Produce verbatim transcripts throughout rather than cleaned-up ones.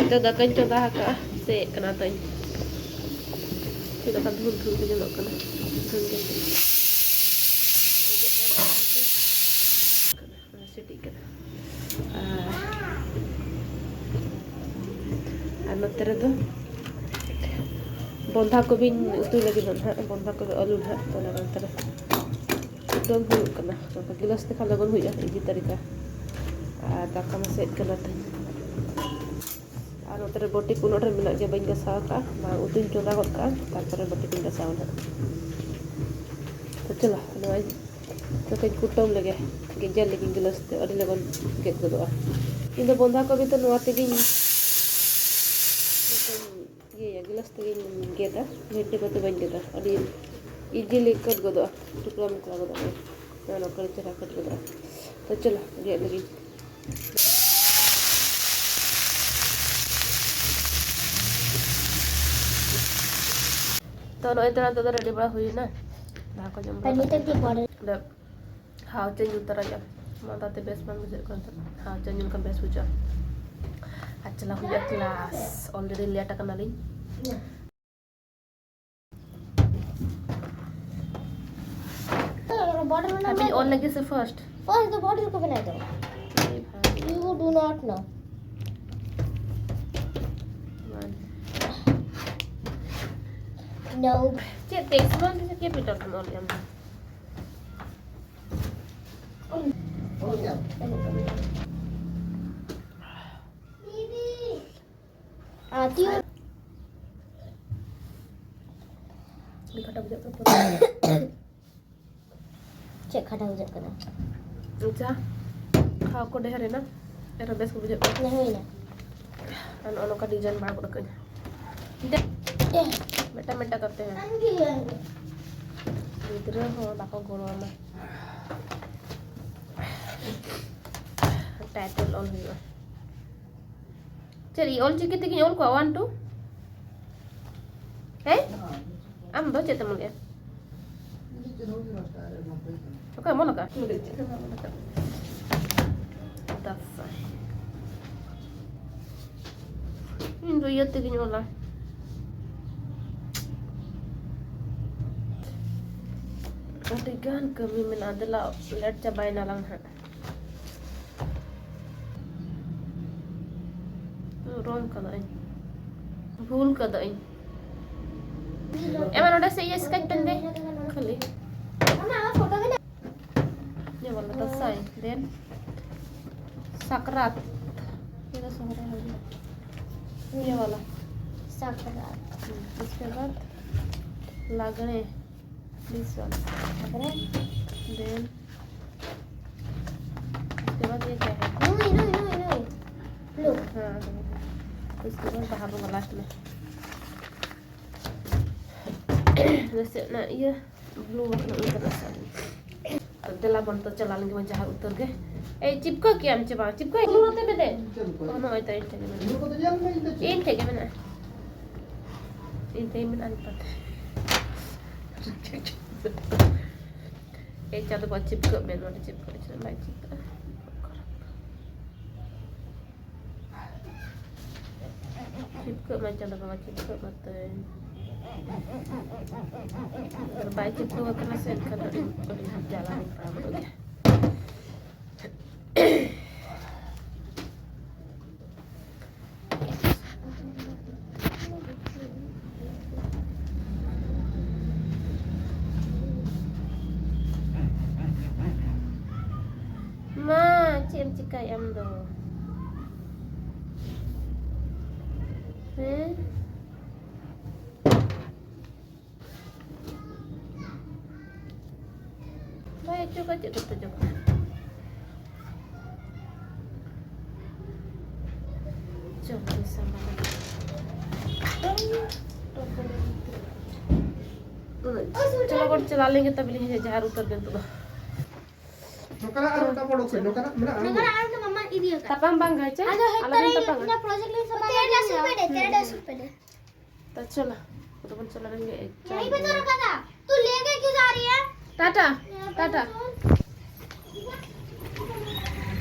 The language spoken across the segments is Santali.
ᱛᱚ ᱫᱟᱠᱟᱧ ᱪᱚᱸᱫᱟ ᱟᱠᱟᱫᱼᱟ, ᱥᱮ ᱠᱟᱱᱟ ᱛᱟᱹᱧ᱾ ᱪᱮᱫ ᱞᱮᱠᱟ ᱫᱷᱩᱞ ᱫᱷᱩᱞ ᱜᱮ ᱧᱮᱞᱚᱜ ᱠᱟᱱᱟ᱾ ᱫᱷᱩᱞ ᱜᱮ᱾ ᱚᱱᱟ ᱥᱤᱴᱤᱜ ᱠᱟᱱᱟ᱾ ᱟᱨ, ᱟᱨ ᱱᱚᱛᱮ ᱨᱮᱫᱚ ᱵᱚᱸᱫᱷᱟ ᱠᱚᱵᱤᱧ ᱩᱛᱩᱭ ᱞᱟᱹᱜᱤᱫ ᱱᱟᱦᱟᱜ, ᱵᱚᱸᱫᱷᱟ ᱠᱚᱵᱤ ᱟᱹᱞᱩ ᱱᱟᱦᱟᱜ, ᱛᱚ ᱚᱱᱟ ᱱᱚᱛᱮ ᱨᱮ ᱫᱚᱢ ᱦᱩᱭᱩᱜ ᱠᱟᱱᱟ᱾ ᱱᱚᱝᱠᱟ ᱜᱤᱞᱟᱹᱥ ᱛᱮᱠᱷᱟᱱ ᱞᱚᱜᱚᱱ ᱦᱩᱭᱩᱜᱼᱟ, ᱤᱡᱤ ᱛᱟᱹᱨᱤᱠᱟ᱾ ᱟᱨ ᱫᱟᱠᱟ ᱢᱟ ᱥᱮᱫ ᱠᱟᱱᱟ ᱛᱤᱧ᱾ ᱟᱨ ᱱᱚᱛᱮ ᱨᱮ ᱵᱟᱹᱴᱤ ᱠᱚ ᱩᱱᱟᱹᱜ ᱰᱷᱮᱨ ᱢᱮᱱᱟᱜ ᱜᱮᱭᱟ, ᱵᱟᱹᱧ ᱜᱟᱥᱟᱣ ᱟᱠᱟᱫᱼᱟ᱾ ᱢᱟ ᱩᱛᱩᱧ ᱪᱚᱸᱫᱟ ᱜᱚᱫ ᱠᱟᱜᱼᱟ, ᱛᱟᱨᱯᱚᱨᱮ ᱵᱟᱹᱴᱤ ᱠᱚᱧ ᱜᱟᱥᱟᱣᱟ ᱱᱟᱦᱟᱜ᱾ ᱛᱚ ᱪᱚᱞᱚ, ᱱᱚᱣᱟᱧ ᱱᱚᱛᱮᱧ ᱠᱩᱴᱟᱹᱢ ᱞᱮᱜᱮ, ᱜᱮᱡᱮᱨ ᱞᱮᱜᱤᱧ ᱜᱤᱞᱟᱹᱥ ᱛᱮ, ᱟᱹᱰᱤ ᱞᱚᱜᱚᱱ ᱜᱮᱫ ᱜᱚᱫᱚᱜᱼᱟ᱾ ᱤᱧ ᱫᱚ ᱵᱚᱸᱫᱷᱟ ᱠᱚᱵᱤ ᱫᱚ ᱱᱚᱣᱟ ᱛᱮᱜᱤᱧ, ᱱᱚᱛᱮᱧ ᱤᱭᱟᱹᱭᱟ, ᱜᱤᱞᱟᱹᱥ ᱛᱮᱜᱤᱧ ᱜᱮᱫᱟ, ᱵᱷᱮᱱᱰᱤ ᱠᱚᱛᱮ ᱵᱟᱹᱧ ᱜᱮᱫᱟ, ᱟᱹᱰᱤ ᱤᱡᱤᱞᱤ ᱠᱟᱴ ᱜᱚᱫᱚᱜᱼᱟ, ᱴᱩᱠᱨᱟ ᱢᱩᱠᱨᱟ ᱜᱚᱫᱚᱜᱼᱟ, ᱱᱚᱣᱟ ᱱᱚᱝᱠᱟ ᱪᱮᱦᱨᱟ ᱠᱟᱴ ᱜᱚᱫᱚᱜᱼᱟ᱾ ᱛᱚ ᱪᱚᱞᱚ, ᱜᱮᱫ ᱞᱮᱜᱤᱧ᱾ ᱛᱚ ᱱᱚᱜᱼᱚᱭ ᱛᱚ ᱱᱤᱛᱚᱜ ᱫᱚ ᱨᱮᱰᱤ ᱵᱟᱲᱟ ᱦᱩᱭᱱᱟ, ᱫᱟᱠᱟ ᱠᱚ ᱡᱚᱢ ᱵᱟᱲᱟ ᱯᱟᱱᱤ ᱛᱚ ᱠᱟᱛᱮ᱾ ᱫᱤ ᱵᱚᱲ- ᱚᱸᱰᱮ ᱦᱟᱣ ᱪᱚᱧ ᱧᱩ ᱛᱚᱨᱟᱭᱟ, ᱢᱟᱸᱫᱟ ᱛᱮ ᱵᱮᱥ ᱵᱟᱝ ᱵᱩᱡᱷᱟᱹᱜ ᱠᱟᱱ ᱛᱟᱦᱮᱸ, ᱦᱟᱣ ᱪᱚᱧ ᱧᱩ ᱞᱮᱠᱷᱟᱱ ᱵᱮᱥ ᱵᱩᱡᱷᱟᱹᱜᱼᱟ᱾ ᱟᱨ ᱪᱟᱞᱟᱣ ᱦᱩᱭᱩᱜᱼᱟ ᱠᱞᱟᱥ, already ᱞᱮᱴ ᱟᱠᱟᱱᱟᱞᱤᱧ᱾ ᱵᱚᱰᱟᱨ ᱵᱮᱱᱟᱣ ᱟᱹᱵᱤᱱ ᱢᱮ ᱚᱞ ᱛᱚ᱾ ᱞᱟᱹᱜᱤᱫ ᱥᱮ ᱯᱷᱟᱨᱥᱴ? ᱯᱷᱟᱨᱥᱴ ᱫᱚ ᱵᱚᱰᱟᱨ ᱠᱚ ᱵᱮᱱᱟᱣ ᱫᱚ᱾ You do not know. No. ᱪᱮᱫ ᱛᱮ ᱥᱢᱚᱞ ᱛᱮ ᱥᱮ ᱠᱮᱯᱤᱴᱟᱞ ᱛᱮᱢ ᱚᱞᱮᱜᱼᱟ ᱟᱢ ᱫᱚ? ᱟᱨ ᱛᱤᱭᱳ᱾ ᱟᱹᱰᱤ ᱠᱷᱟᱴᱟ ᱵᱩᱡᱷᱟᱹᱜ ᱠᱟᱱᱟ᱾ ᱪᱮᱫ ᱠᱷᱟᱴᱟ ᱵᱩᱡᱷᱟᱹᱜ ᱠᱟᱱᱟ? ᱟᱪᱪᱷᱟ, ᱠᱷᱟᱣ ᱠᱚ ᱰᱷᱮᱨ ᱮᱱᱟ, ᱟᱨᱚ ᱵᱮᱥ ᱠᱚ ᱵᱩᱡᱷᱟᱹᱜ ᱠᱟᱱᱟ᱾ ᱦᱮᱸ, ᱦᱩᱭᱱᱟ᱾ ᱟᱨ ᱱᱚᱜᱼᱚ ᱱᱚᱝᱠᱟ ᱰᱤᱡᱟᱭᱤᱱ ᱵᱟᱲᱟ ᱜᱚᱫ ᱠᱟᱜᱼᱟᱹᱧ᱾ ᱢᱤᱫᱴᱟᱝ ᱢᱤᱫᱴᱟᱝ ᱠᱟᱛᱮ ᱦᱚᱸ᱾ ᱜᱤᱫᱽᱨᱟᱹ ᱦᱚᱸ ᱵᱟᱠᱚ ᱜᱚᱲᱚ ᱟᱢᱟ᱾ ᱴᱟᱭᱴᱮᱞ ᱚᱞ ᱦᱩᱭᱩᱜᱼᱟ᱾ ᱪᱮᱫ ᱤᱧ ᱚᱞ ᱪᱤᱠᱤ ᱛᱮᱜᱤᱧ ᱚᱞ ᱠᱚᱣᱟ, ᱚᱣᱟᱱ, ᱴᱩ? ᱦᱮᱸ? ᱟᱢ ᱫᱚ ᱪᱮᱫ ᱛᱮᱢ ᱚᱞᱮᱜᱼᱟ? ᱚᱠᱚᱭ ᱮᱢ ᱚᱞ ᱟᱠᱟᱫ? ᱫᱟᱸᱥᱟᱭ᱾ ᱤᱭᱟᱹ ᱛᱮᱜᱮᱧ ᱚᱞᱟ᱾ ᱟᱹᱰᱤ ᱜᱟᱱ ᱠᱟᱹᱢᱤ ᱢᱮᱱᱟᱜᱼᱟ, ᱫᱮᱞᱟ ᱞᱮᱴ ᱪᱟᱵᱟᱭᱮᱱᱟ ᱞᱟᱝ ᱦᱟᱸᱜ᱾ ᱨᱚᱝ ᱠᱟᱫᱟᱹᱧ, ᱵᱷᱩᱞ ᱠᱟᱫᱟᱹᱧ᱾ ᱮᱢᱟ ᱱᱚᱰᱮ ᱥᱮ ᱤᱭᱟᱹ ᱥᱠᱮᱪ ᱯᱮᱱ ᱫᱮ ᱠᱷᱟᱹᱞᱤ᱾ ये वाला दसई, then ᱥᱟᱠᱨᱟᱛ। ये तो ᱥᱚᱦᱨᱟᱭ हो गया। ये वाला। ᱥᱟᱠᱨᱟᱛ। हम्म, उसके बाद ᱞᱟᱜᱽᱬᱮ, this one। ᱞᱟᱜᱽᱬᱮ। Then उसके बाद ये क्या है? ᱱᱩᱭ, ᱱᱩᱭ, ᱱᱩᱭ, ᱱᱩᱭ। Look। हाँ, हाँ, हाँ। उसके बाद ᱵᱟᱦᱟ ᱵᱚᱸᱜᱟ last में। ᱱᱟᱥᱮ ᱚᱱᱟ ᱤᱭᱟᱹ blue ᱵᱟᱠᱷᱟᱱ ᱩᱱᱠᱩ ᱱᱟᱥᱮ᱾ ᱛᱚ ᱫᱮᱞᱟ ᱵᱚᱱ ᱛᱚ ᱪᱟᱞᱟᱣ ᱞᱮᱱ ᱜᱮ ᱡᱟᱦᱟᱸ ᱩᱛᱟᱹᱨ ᱜᱮ᱾ ᱮᱭ, ᱪᱤᱯᱠᱟᱹ ᱠᱮᱜ ᱟᱢ ᱪᱮ ᱵᱟᱝ? ᱪᱤᱯᱠᱟᱹ ᱤᱧ ᱱᱚᱛᱮ ᱢᱮ ᱫᱮ᱾ ᱚ, ᱱᱚᱜᱼᱚᱭ ᱛᱚ ᱤᱧ ᱴᱷᱮᱱ ᱜᱮ ᱢᱮᱱᱟᱜᱼᱟ᱾ ᱤᱧ ᱴᱷᱮᱱ ᱜᱮ ᱢᱮᱱᱟᱜᱼᱟ᱾ ᱤᱧ ᱴᱷᱮᱱ ᱢᱮᱱᱟᱜᱼᱟ ᱱᱤᱛᱚᱜ᱾ ᱮᱭ, ᱪᱟᱸᱫᱚ ᱵᱟ, ᱪᱤᱯᱠᱟᱹᱜ ᱢᱮ ᱱᱚᱰᱮ, ᱪᱤᱯᱠᱟᱹᱜ ᱢᱮ, ᱵᱟᱭ ᱪᱤᱯᱠᱟᱹᱜᱼᱟ᱾ ᱪᱤᱯᱠᱟᱹᱜ ᱢᱟ ᱪᱟᱸᱫᱚ ᱵᱚᱸᱜᱟ, ᱪᱤᱯᱠᱟᱹᱜ ᱢᱟ ᱛᱟᱹᱧ᱾ ᱟᱨ ᱵᱟᱭ ᱪᱤᱯᱠᱟᱹᱣ ᱟᱠᱟᱱᱟ ᱥᱮ, ᱮᱱᱠᱷᱟᱱ ᱫᱚ ᱟᱹᱰᱤ, ᱟᱹᱰᱤ ᱡᱟᱞᱟ ᱨᱤᱧ ᱯᱟᱲᱟᱣ ᱜᱚᱫᱚᱜ ᱜᱮᱭᱟ᱾ ᱢᱟ, ᱪᱮᱫ ᱮᱢ ᱪᱤᱠᱟᱹᱭᱮᱫ ᱟᱢ ᱫᱚ? ᱦᱮᱸ? ᱵᱟᱭ ᱚᱪᱚᱜᱟ, ᱪᱮᱫ ᱠᱚᱛᱮ ᱚᱪᱚᱜᱟ? ᱪᱚᱞᱚ, ᱥᱟᱢᱟᱱ᱾ ᱪᱚᱞᱚ, ᱵᱚᱱ ᱪᱟᱞᱟᱣ ᱞᱮᱱ ᱜᱮ ᱛᱚᱵᱮ ᱞᱤᱧ ᱦᱤᱡᱩᱜᱼᱟ, ᱡᱟᱦᱟᱸ ᱩᱛᱟᱹᱨ ᱜᱮ ᱱᱤᱛᱚᱜ ᱫᱚ᱾ ᱱᱚᱝᱠᱟᱱᱟᱜ ᱟᱨ ᱢᱤᱫᱴᱟᱝ ᱵᱚᱲ ᱩᱛᱟᱹᱨ, ᱱᱚᱝᱠᱟᱱᱟᱜ ᱢᱮᱱᱟᱜᱼᱟ? ᱱᱚᱝᱠᱟᱱᱟᱜ ᱟᱨ ᱢᱤᱫᱴᱟᱝ ᱢᱟᱢᱟ ᱤᱫᱤ ᱟᱠᱟᱫ᱾ ᱛᱟᱯᱟᱢ ᱵᱟᱝ ᱜᱟᱭ ᱪᱮ? ᱟᱫᱚ ᱦᱮᱡ ᱟᱞᱚᱵᱮᱱ ᱠᱟᱛᱮ ᱛᱟᱯᱟᱢᱟ᱾ ᱤᱧᱟᱹᱜ project ᱞᱤᱧ ᱥᱟᱵ ᱛᱮᱨᱮ ᱠᱟᱫᱟ᱾ ᱥᱩᱯᱮ ᱫᱮ, ᱛᱮᱨᱮ ᱥᱩᱯᱮ ᱫᱮ᱾ ᱛᱚ ᱪᱚᱞᱚ, ᱟᱫᱚ ᱵᱚᱱ ᱪᱟᱞᱟᱣ ᱞᱮᱱ ᱜᱮ, ᱮᱠ ᱪᱟᱨ ᱭᱟᱦᱤ ᱯᱮ ᱫᱚ ᱨᱚᱠᱷᱟ ᱛᱷᱟ, ᱛᱩ ᱞᱮ ᱜᱮ ᱠᱤᱭᱩ ᱡᱟ ᱨᱟᱦᱤ ᱦᱮ? ᱴᱟᱴᱟ, ᱴᱟᱴᱟ᱾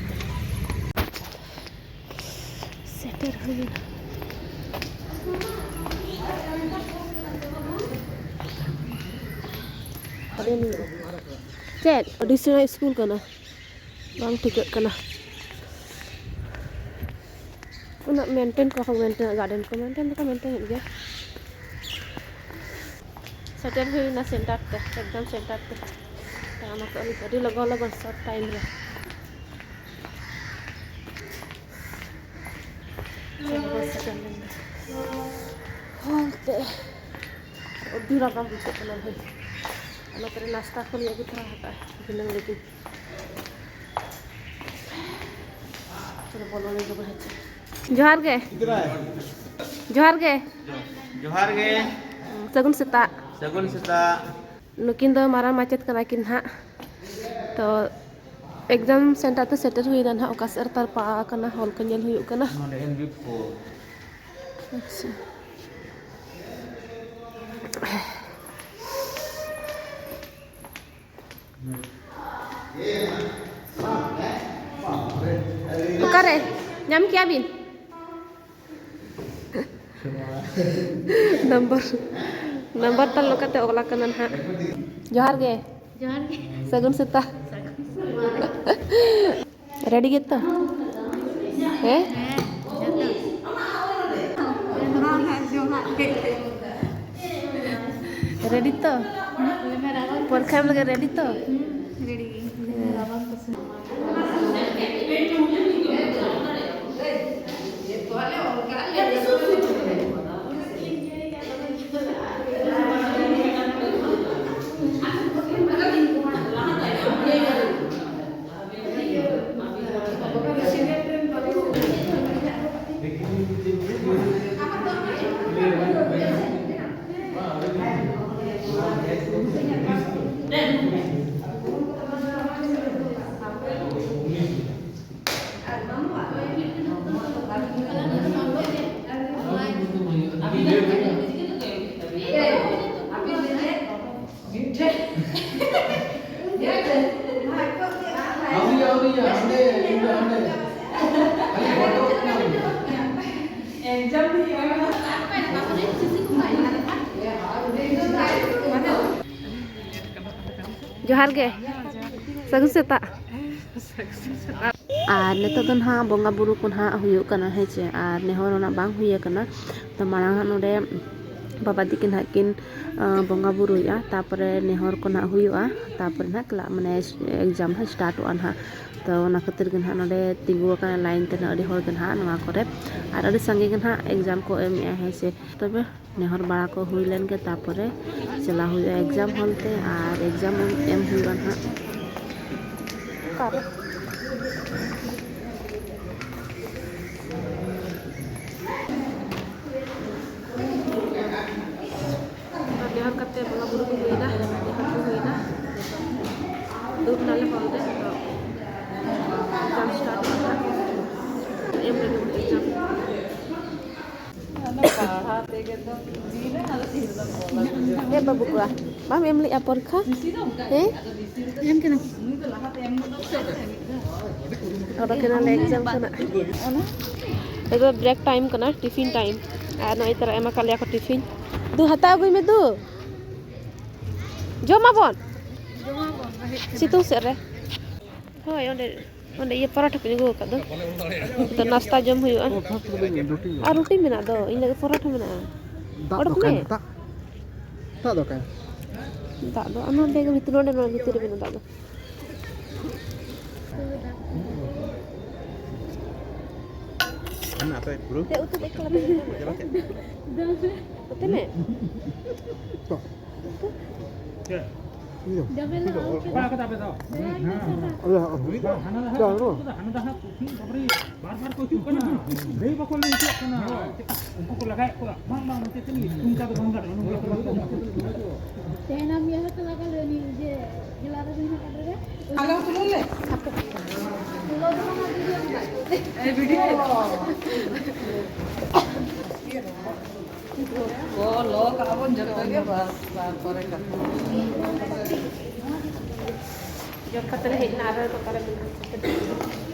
ᱥᱮᱴᱮᱨ ᱦᱩᱭᱱᱟ᱾ ᱪᱮᱫ ᱟᱹᱰᱤ ᱥᱮᱬᱟ ᱥᱠᱩᱞ ᱠᱟᱱᱟ, ᱵᱟᱝ ᱴᱷᱤᱠᱟᱹᱜ ᱠᱟᱱᱟ᱾ ᱩᱱᱟᱹᱜ ᱢᱮᱱᱴᱮᱱ ᱠᱚ ᱵᱟᱠᱚ ᱢᱮᱱᱴᱮᱱᱟ, ᱜᱟᱨᱰᱮᱱ ᱠᱚ ᱢᱮᱱᱴᱮᱱ ᱫᱚᱠᱚ ᱢᱮᱱᱴᱮᱱᱮᱫ ᱜᱮᱭᱟ᱾ ᱥᱮᱴᱮᱨ ᱦᱩᱭᱱᱟ ᱥᱮᱱᱴᱟᱨ ᱛᱮ, ᱮᱠᱫᱚᱢ ᱥᱮᱱᱴᱟᱨ ᱛᱮ᱾ ᱛᱟᱲᱟᱢ ᱟᱠᱟᱫ ᱟᱹᱞᱤᱧ ᱟᱹᱰᱤ ᱞᱚᱜᱚᱱ ᱞᱚᱜᱚᱱ, ᱥᱚᱨᱴ ᱴᱟᱭᱤᱢ ᱨᱮ᱾ ᱥᱮᱴᱮᱨ ᱞᱮᱱ ᱫᱚ ᱦᱚᱞ ᱛᱮ ᱟᱹᱰᱤ ᱨᱟᱵᱟᱝ ᱵᱩᱡᱷᱟᱹᱜ ᱠᱟᱱᱟ ᱵᱷᱟᱹᱭ᱾ ᱚᱱᱟ ᱠᱚᱨᱮ ᱱᱟᱥᱛᱟ ᱠᱚᱞᱤᱧ ᱟᱹᱜᱩ ᱛᱚᱨᱟ ᱟᱠᱟᱫᱼᱟ ᱫᱷᱤᱱᱟᱹᱝ ᱞᱟᱹᱜᱤᱫ᱾ ᱪᱚᱞᱚ ᱵᱚᱞᱚ ᱞᱮᱱ ᱜᱮᱵᱚᱱ ᱦᱮᱸ ᱪᱮ᱾ ᱡᱚᱦᱟᱨ ᱜᱮ᱾ ᱡᱚᱦᱟᱨ ᱜᱮ᱾ ᱡᱚᱦᱟᱨ ᱜᱮ᱾ ᱥᱟᱹᱜᱩᱱ ᱥᱮᱛᱟᱜ᱾ ᱥᱟᱹᱜᱩᱱ ᱥᱮᱛᱟᱜ᱾ ᱱᱩᱠᱤᱱ ᱫᱚ ᱢᱟᱨᱟᱝ ᱢᱟᱪᱮᱫ ᱠᱟᱱᱟ ᱠᱤᱱ ᱦᱟᱸᱜ᱾ ᱛᱚ ᱮᱠᱡᱟᱢ ᱥᱮᱱᱴᱟᱨ ᱛᱮ ᱥᱮᱴᱮᱨ ᱦᱩᱭᱱᱟ ᱱᱟᱦᱟᱜ, ᱚᱠᱟ ᱥᱮᱫ ᱨᱮ ᱛᱟᱨᱯᱟ ᱟᱠᱟᱱᱟ, ᱦᱚᱞ ᱠᱚ ᱧᱮᱞ ᱦᱩᱭᱩᱜ ᱠᱟᱱᱟ᱾ ᱱᱚᱰᱮ ᱮᱱ ᱵᱤ ᱯᱷᱳᱨ᱾ ᱟᱪᱪᱷᱟ᱾ ᱚᱠᱟᱨᱮ? ᱧᱟᱢ ᱠᱮᱭᱟ ᱵᱤᱱ? ᱱᱟᱢᱵᱟᱨ, ᱱᱟᱢᱵᱟᱨ ᱛᱟᱞ ᱱᱚᱝᱠᱟᱛᱮ ᱚᱞ ᱟᱠᱟᱱᱟ ᱱᱟᱦᱟᱜ᱾ ᱡᱚᱦᱟᱨ ᱜᱮ᱾ ᱡᱚᱦᱟᱨ ᱜᱮ᱾ ᱥᱟᱹᱜᱩᱱ ᱥᱮᱛᱟᱜ᱾ ᱥᱟᱹᱜᱩᱱ ᱥᱮᱛᱟᱜ᱾ ᱨᱮᱰᱤ ᱜᱮᱛᱚ? ᱦᱮᱸ? ᱦᱮᱸ, ᱡᱚᱛᱚ᱾ ᱡᱚᱦᱟᱨ ᱜᱮ᱾ ᱨᱮᱰᱤ ᱛᱚ? ᱯᱚᱨᱤᱠᱠᱷᱟ ᱮᱢ ᱞᱟᱹᱜᱤᱫ ᱨᱮᱰᱤ ᱛᱚ? ᱦᱩᱸ, ᱨᱮᱰᱤ ᱜᱮ᱾ ᱦᱮᱸ᱾ ᱟᱹᱣᱨᱤᱭᱟ, ᱟᱹᱣᱨᱤᱭᱟ, ᱦᱟᱸᱰᱮ, ᱤᱧ ᱫᱚ ᱦᱟᱸᱰᱮ᱾ ᱠᱷᱟᱹᱞᱤ ᱯᱷᱳᱴᱳ ᱠᱟᱱᱟ᱾ ᱮᱠᱡᱟᱢ ᱦᱩᱭᱩᱜᱼᱟ᱾ ᱡᱚᱦᱟᱨ ᱜᱮ᱾ ᱥᱟᱹᱜᱩᱱ ᱥᱮᱛᱟᱜ᱾ ᱟᱨ ᱱᱤᱛᱚᱜ ᱫᱚ ᱱᱟᱦᱟᱜ ᱵᱚᱸᱜᱟ ᱵᱩᱨᱩ ᱠᱚ ᱱᱟᱦᱟᱜ ᱦᱩᱭᱩᱜ ᱠᱟᱱᱟ, ᱦᱮᱸ ᱪᱮ, ᱟᱨ ᱱᱮᱦᱚᱨ ᱦᱚᱸ ᱱᱟᱦᱟᱜ ᱵᱟᱝ ᱦᱩᱭ ᱟᱠᱟᱱᱟ᱾ ᱛᱚ ᱢᱟᱲᱟᱝ ᱦᱟᱸᱜ ᱱᱚᱰᱮ ᱵᱟᱵᱟ ᱛᱤᱠᱤᱱ ᱦᱟᱸᱜ ᱠᱤᱱ, ᱟᱸ, ᱵᱚᱸᱜᱟ ᱵᱩᱨᱩᱭᱮᱫᱼᱟ, ᱛᱟᱯᱚᱨᱮ ᱱᱮᱦᱚᱨ ᱠᱚ ᱱᱟᱦᱟᱜ ᱦᱩᱭᱩᱜᱼᱟ, ᱛᱟᱯᱚᱨᱮ ᱱᱟᱦᱟᱜ ᱠᱞᱟ-, ᱢᱟᱱᱮ exam ᱦᱟᱸᱜ startᱚᱜᱼᱟ ᱱᱟᱦᱟᱜ᱾ ᱛᱚ ᱚᱱᱟ ᱠᱷᱟᱹᱛᱤᱨ ᱜᱮ ᱱᱟᱦᱟᱜ ᱱᱚᱰᱮ ᱛᱤᱸᱜᱩ ᱟᱠᱟᱱᱟ line ᱛᱮ ᱱᱟᱦᱟᱜ ᱟᱹᱰᱤ ᱦᱚᱲ ᱜᱮ ᱱᱟᱦᱟᱜ ᱱᱚᱣᱟ ᱠᱚᱨᱮ, ᱟᱨ ᱟᱹᱰᱤ ᱥᱟᱸᱜᱮ ᱜᱮ ᱱᱟᱦᱟᱜ exam ᱠᱚ ᱮᱢᱮᱜᱼᱟ, ᱦᱮᱸ ᱥᱮ᱾ ᱛᱚᱵᱮ ᱱᱮᱦᱚᱨ ᱵᱟᱲᱟ ᱠᱚ ᱦᱩᱭ ᱞᱮᱱ ᱜᱮ, ᱛᱟᱯᱚᱨᱮ ᱪᱟᱞᱟᱣ ᱦᱩᱭᱩᱜᱼᱟ exam hall ᱛᱮ, ᱟᱨ exam ᱮᱢ ᱦᱩᱭᱩᱜᱼᱟ ᱱᱟᱦᱟᱜ᱾ ᱚᱠᱟᱨᱮ? ᱱᱮᱦᱚᱨ ᱠᱟᱛᱮ ᱵᱚᱸᱜᱟ ᱵᱩᱨᱩ ᱠᱚ ᱦᱩᱭᱱᱟ, ᱱᱮᱦᱚᱨ ᱠᱚ ᱦᱩᱭᱱᱟ, ᱫᱩᱲᱩᱵ ᱱᱟᱞᱮ hall ᱨᱮ᱾ ᱛᱚ exam startᱚᱜᱼᱟ ᱱᱟᱦᱟᱜ, ᱮᱢ ᱞᱟᱹᱜᱤᱫ ᱵᱚᱱ exam᱾ ᱮ ᱵᱟᱹᱵᱩ ᱠᱚᱲᱟ, ᱵᱟᱢ ᱮᱢ ᱞᱮᱜᱼᱟ ᱯᱚᱨᱤᱠᱠᱷᱟ? ᱦᱮᱸ? ᱮᱢ ᱠᱟᱱᱟ᱾ ᱚᱰᱚᱠ ᱮᱱᱟᱞᱮ exam ᱠᱷᱚᱱᱟᱜ᱾ ᱱᱤᱛᱚᱜ break time ᱠᱟᱱᱟ, tiffin time᱾ ᱟᱨ ᱱᱚᱜᱼᱚᱭ ᱛᱟᱨᱟ ᱮᱢ ᱟᱠᱟᱫ ᱞᱮᱭᱟ ᱠᱚ tiffin᱾ ᱫᱩ, ᱦᱟᱛᱟᱣ ᱟᱹᱜᱩᱭ ᱢᱮ ᱫᱩ᱾ ᱡᱚᱢᱟᱵᱚᱱ᱾ ᱥᱤᱛᱩᱝ ᱥᱮᱫ ᱨᱮ᱾ ᱦᱳᱭ, ᱚᱸᱰᱮ, ᱚᱸᱰᱮ ᱤᱭᱟᱹ ᱯᱚᱨᱚᱴᱷᱟ ᱠᱚᱧ ᱟᱹᱜᱩ ᱟᱠᱟᱫ ᱫᱚ᱾ ᱱᱤᱛᱚᱜ ᱱᱟᱥᱛᱟ ᱡᱚᱢ ᱦᱩᱭᱩᱜᱼᱟ᱾ ᱟᱨ ᱨᱩᱴᱤ ᱢᱮᱱᱟᱜ ᱫᱚ, ᱤᱧ ᱞᱟᱹᱜᱤᱫ ᱯᱚᱨᱚᱴᱷᱟ ᱢᱮᱱᱟᱜᱼᱟ᱾ ᱫᱟᱜ ᱫᱚ ᱚᱰᱚᱠ ᱢᱮ᱾ ᱚᱠᱟᱭ? ᱫᱟᱜ, ᱫᱟᱜ ᱫᱚ ᱚᱠᱟᱭ? ᱫᱟᱜ ᱫᱚ ᱟᱨ ᱱᱚᱰᱮ ᱜᱮ ᱵᱷᱤᱛᱨᱤ, ᱱᱚᱰᱮ, ᱱᱚᱰᱮ ᱵᱷᱤᱛᱨᱤ ᱨᱮ ᱢᱮᱱᱟᱜ ᱫᱟᱜ ᱫᱚ᱾ ᱟᱯᱮ ᱯᱩᱨᱟᱹ ᱛᱮ ᱩᱛᱩ ᱫᱚ ᱮᱠᱞᱟ ᱛᱮ ᱡᱚᱢᱟ᱾ ᱩᱛᱩ ᱢᱮ᱾ ᱤᱭᱟᱹ᱾ ᱚᱠᱟ ᱠᱟᱫᱟ ᱯᱮ ᱫᱚ? ᱟᱞᱮ ᱦᱚᱸ᱾ ᱵᱟᱝ, ᱦᱟᱱᱟ ᱫᱚ ᱦᱟᱸᱜ ᱵᱟᱝ, ᱩᱛᱩ ᱠᱚᱫᱚ ᱦᱟᱱᱟ ᱫᱚ ᱦᱟᱸᱜ ᱯᱩᱛᱷᱤ ᱵᱟᱵᱨᱤ ᱵᱟᱨ ᱵᱟᱨ ᱠᱚ ᱦᱤᱡᱩᱜ ᱠᱟᱱᱟ᱾ ᱞᱟᱹᱭ ᱵᱟᱠᱚ ᱞᱟᱹᱭ ᱦᱚᱪᱚᱣᱟᱜ ᱠᱟᱱᱟ᱾ ᱪᱮᱫ ᱩᱱᱠᱩ ᱠᱚ ᱞᱟᱜᱟᱭᱮᱫ ᱠᱚᱣᱟ? ᱵᱟᱝ, ᱵᱟᱝ, ᱢᱮᱱᱛᱮ ᱪᱮᱫ ᱞᱟᱹᱜᱤᱫ? ᱚᱱᱠᱟ ᱫᱚ ᱵᱟᱝ ᱜᱟᱱᱚᱜᱼᱟ, ᱱᱚᱝᱠᱟ ᱫᱚ ᱵᱟᱝ ᱜᱟᱱᱚᱜᱼᱟ᱾ ᱛᱮᱦᱮᱧ ᱟᱢ ᱤᱭᱟᱹ ᱦᱚᱸᱛᱚ ᱞᱟᱜᱟᱣ ᱞᱮᱱᱟ, ᱡᱮ ᱡᱮᱞᱟ ᱨᱮ ᱦᱩᱭ ᱠᱟᱱ ᱨᱮ᱾ ᱟᱞᱮ ᱦᱚᱸ ᱛᱩᱞᱟᱹᱣ ᱞᱮ᱾ ᱛᱩᱞᱟᱹᱣ ᱫᱚ ᱵᱟᱝ, video ᱠᱟᱱᱟ᱾ ᱮ, video᱾ ᱠᱚ ᱞᱚ ᱠᱟᱜᱼᱟ ᱵᱚᱱ ᱡᱚᱛᱚ ᱜᱮ, ᱵᱟᱥ, ᱛᱟᱨᱯᱚᱨᱮ ᱠᱟᱛᱷᱟ᱾ ᱡᱚᱢ ᱠᱟᱛᱮ ᱞᱮ ᱦᱮᱡ ᱮᱱᱟ, ᱟᱨᱦᱚᱸ ᱚᱠᱟᱨᱮ ᱢᱮᱱᱟᱜᱼᱟ?